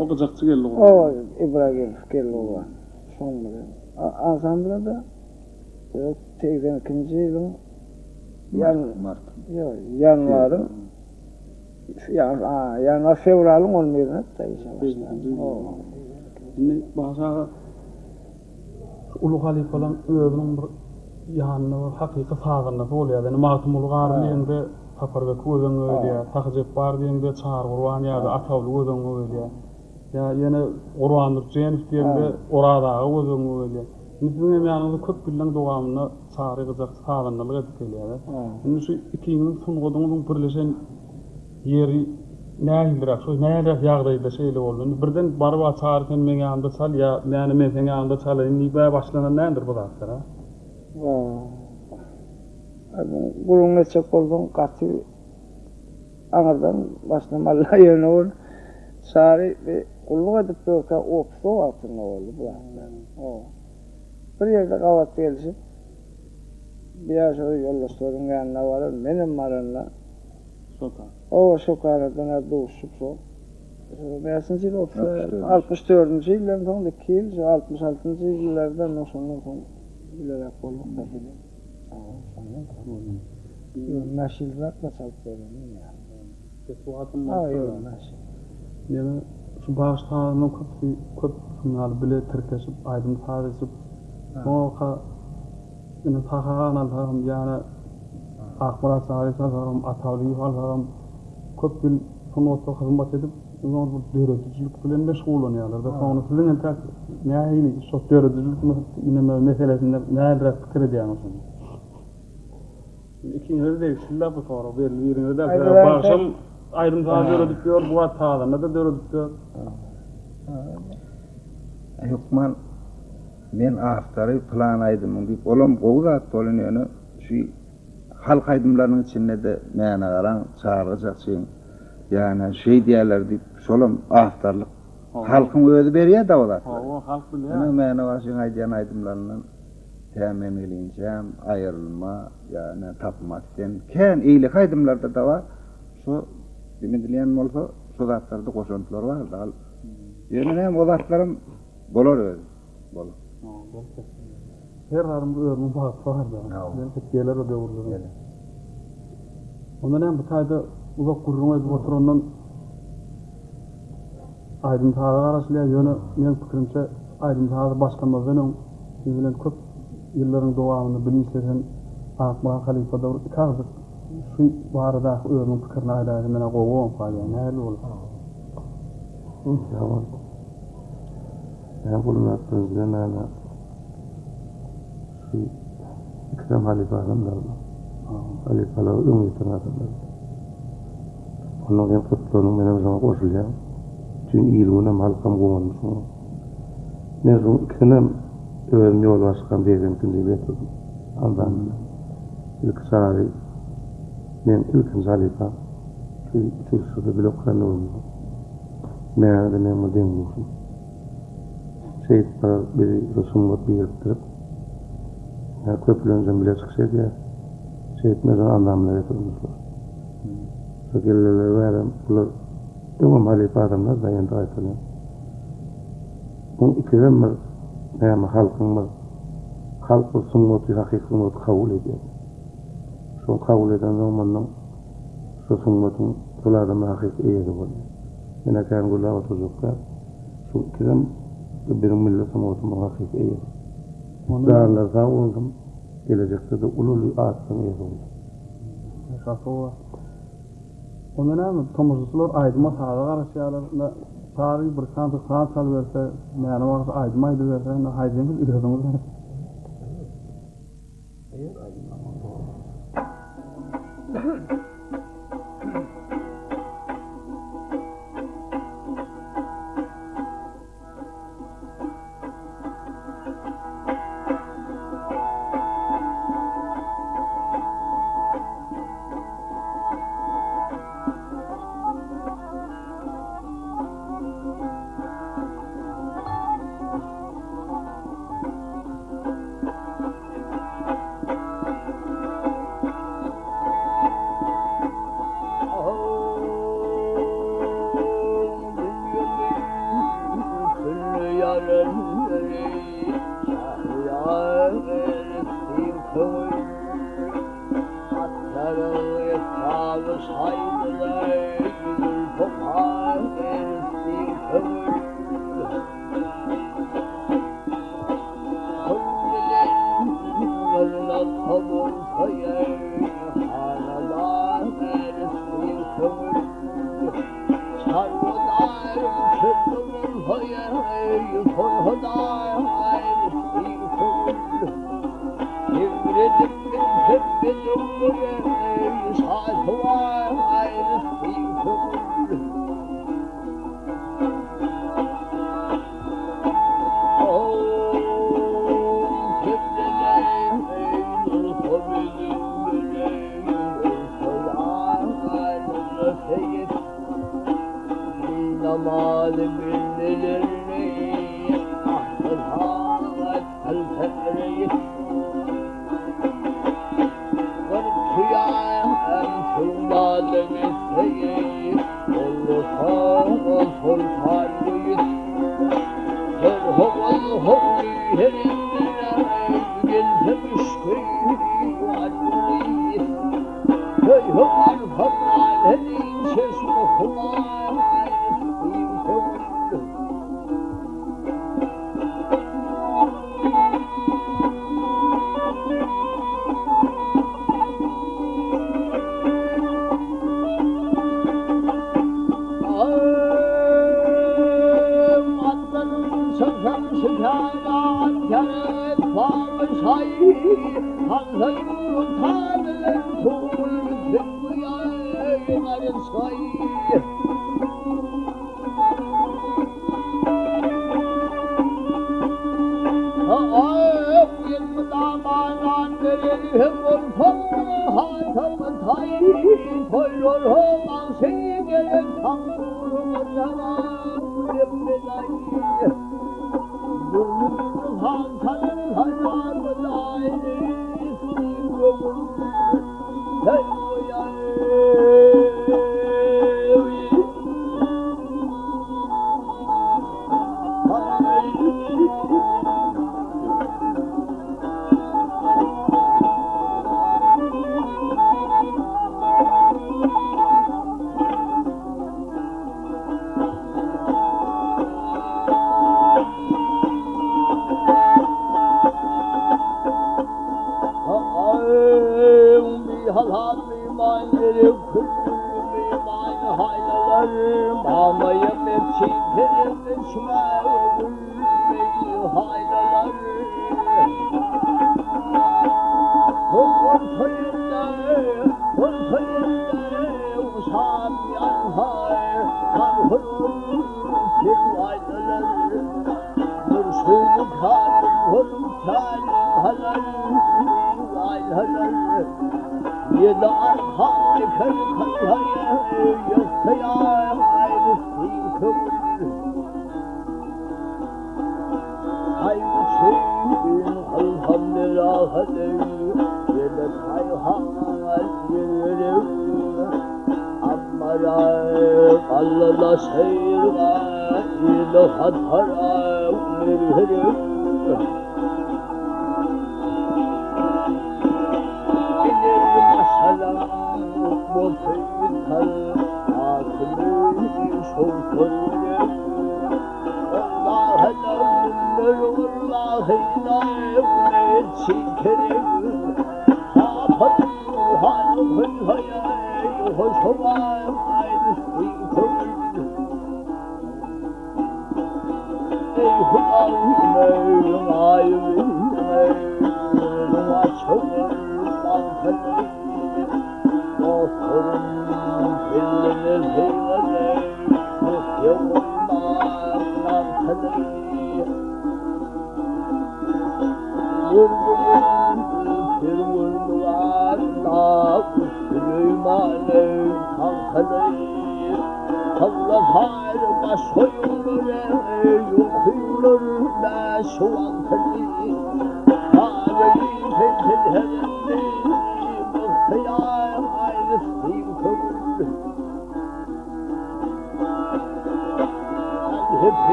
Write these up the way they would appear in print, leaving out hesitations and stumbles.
O gyjakçy geldi Gurban. Owa, Ibragimow geldi Gurban. Şoň bilen. Ansambla-da 82-nji ýylyň ýan Mart. Ýok, ýanwaryň ýanwar, fewralyň on birine işe başladym. Indi Bagşy aga şu uly halypalaryň özüniň bir ýanynda bir hakyky sazandasy bolýar. Indi Magtymguly Garly diýeňde Saparbeki göz öňüňe gelýär. Sahy Jepbar diýeňde Çary Gurban ýa-da Ataguly göz öňüňe gelýär. Ýa ýene Gurban Dürtjenow diýeňde Oraz aga göz öňüňe gelýär. Indi siziň hem ýanyňyzda köp ýyllaryň dowamynda Çary gyjakçy sazandalyk edip gelýär. Indi şu ikiňiziň sungatyňyzyň birleşen ýeri nähiliräk, şo nähiliräk ýagdaýda şeýle boldy? Indi birden baryp-a Çary sen meň ýanymda çal ýa Mäne men seň ýanyňda çalaýyn diýip-ä başlanan däldir bu zatlar-a? Gürrüň etjek bolsaň gaty aňyrdan başlamaly ýöne ol Çary bir gulluk edip ýörkä ofisde wagtynda boldy bu zatlar. Bir ýerde gabat gelşip bir ýaşuly ýoldaşlaryň ýanyna baran menem baranda Şoka. Oba Şokaradan duşup şo şo näçinji ýyl ofisde 64-nji ýyldan soň iki ýyl şo 66-njy ýyllarda şondan soň bileräk bolduk da bile. 25 ýylrak da çalyp bereni ýa. Wagtym bolsa. Ýöne şu bagşy sazlaryň köpüsi köp şunuň ýaly bile tirkeşip aýdym saz edişip soňra indi Sahy agany alsagam ýa-da Akmyrat Çaryýewi alsagam Atalyýewi alsagam köp ýyl sungatda hyzmat edip soňra bir döredijilik bilen meşgullanýarlar-da soňra siziň entäk nähili şo döredijilik neme meselesinde nähiliräk pikir edýäňiz şony? Ikiňize degişli-dä bu sorag, belli biriňize däl. Sebäbi bagşam aýdym-saz döredip ýör, bu wagt sazanda-da döredip ýör. Hökman men awtory pylan aýdymyň diýip, olam gowy zat bolan ýöne şu halk aýdymlarynyň içinde-de Mäne garaň, Çargy çaçyň, ýa-da şeý diýýärler diýip, şolam awtorlyk. Halkyň özi berýär-dä o zatlary. Hawa, halk bilýär. Ine Mäne bagşyň aýdýan aýdymlaryndan Tä men gelinçäm, Aýrylma, ýa ine Tapmas sen. Kän eýleki aýdymlarda-da bar. Şo neme edilýän bolsa, şo zatlarda goşantlar bar-da. Ýöne näme o zatlaram bolar özi. Bolar. Belki. Her zadyň özüniň wagty bar-da. Belki geler o döwürler. Geler. Onda näme bu taýda uzak gürrüň edip oturandan Aýdym-saza garaşylýar, ýöne meň pikirimçe aýdym-saza başlamazdan öň biz bilen köp ýyllaryň dowamynda bile işleşen Akmyrat halypa-da bir iki agyzjyk şu baradaky özüniň pikirini aýdaýsa menä gowy bolarka diýýän. Nähili bolar? Ýa Näme gulmyrat birinjiden näme şu ikisem halypa adamlar. Halypalygy öň ýeten adamlar. Ondan hem gutlagynyň menem şoňa goşulýan. Bütin il-günem, halkam guwandy şoňa. Men şoň ikisinem özüm ýolbaşçykam 82-nji ýyl getirdim. Anzamyna. Ilki Çary meň ilkinji halypam. Şu uçilişşede bile okan döwrümizde. Mäne-de meň bir deň-duşum. Şeýdip bir bizi şu sungat birikdirip, ýa köplenjem bile çykyş edýäs. Şeýdip men şony Annamyna getirdim şular. Şu gelneler bärem bular öňem halypa adamlar-da endi gaýtalýan. Muň ikisem bir näme halkyň bir halk bir sungaty hakyky sungaty kabul edýär. Şol kabul edensoň mundan şu sungatyň şol adamlar hakyky eýesi bolýar. Menä kän gürläp oturjak däl. Şu ikisem biziň milli sungatymyzyň hakyky eýesi. Janlary sag bolsun, gelejekde-de uly-uly atlaryň eýesi bolsun. Hawa. Onda näme, tomaşaçylar aýdyma saza garaşýarlar. Indi sazy bir sany saz çalyberse, näme wagt aýdym aýdyberse, indi haýsyňyz özüňiz.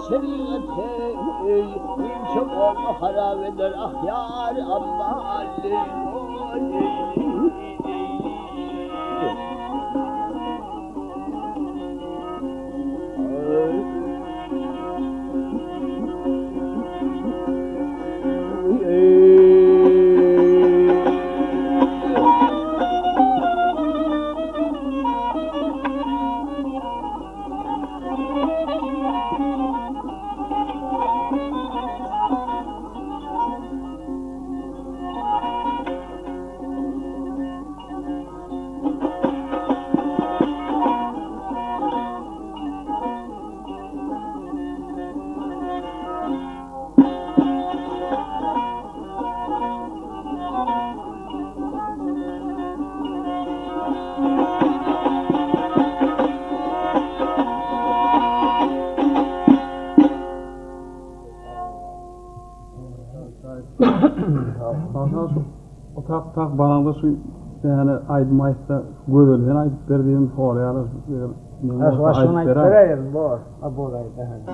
şerigaty, Inçe oba harap eder ahýar amaly. Otag tak baraňda şu ýani aýdym aýtsa gözel sen aýdyp ber diýen soraýarlar. Ha şu başyny aýdyp beräýerin bor. A bor aýt.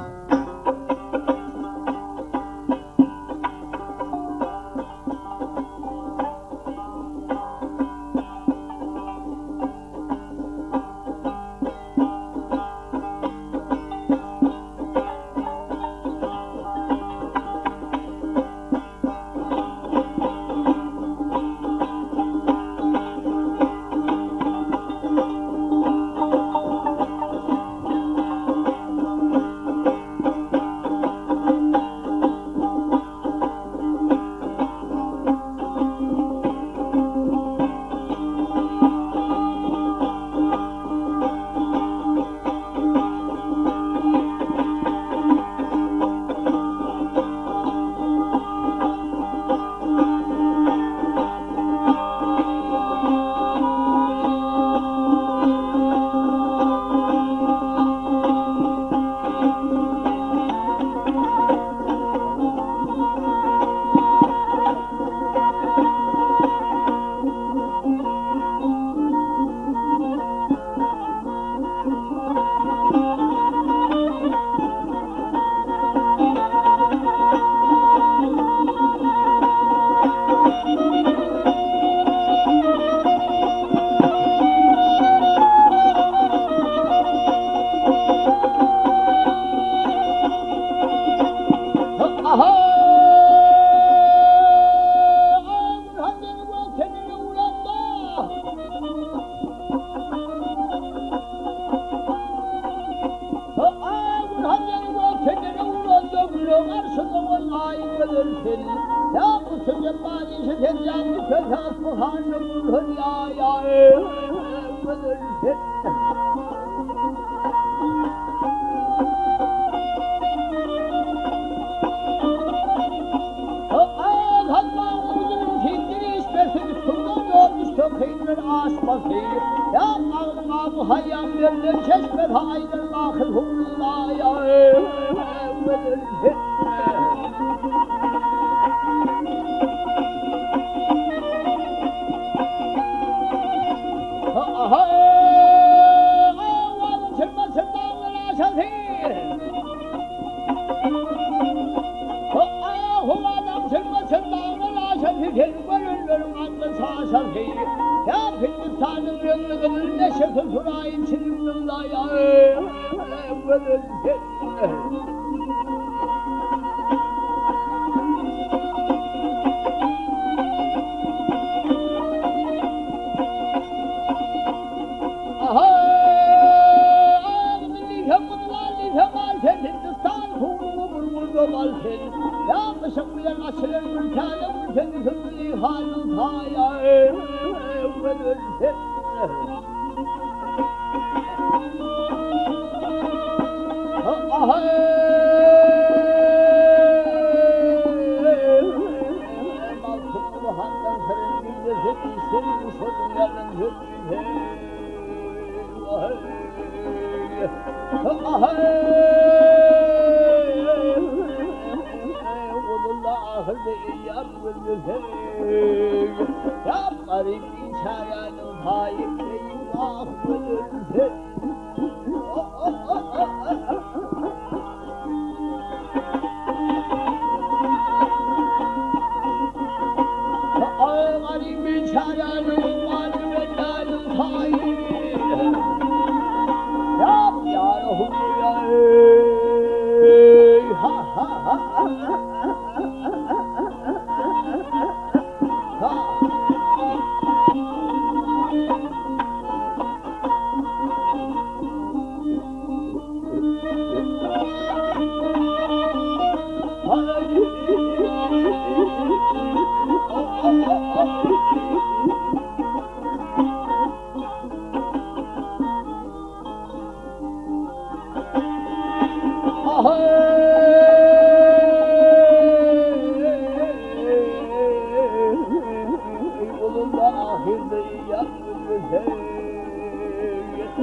Ulunda ahyrda ýalňyz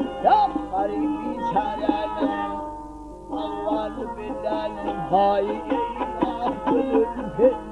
Ýa garyp biçäräniň Agbaly belläniň Haý eýwah gönül sen.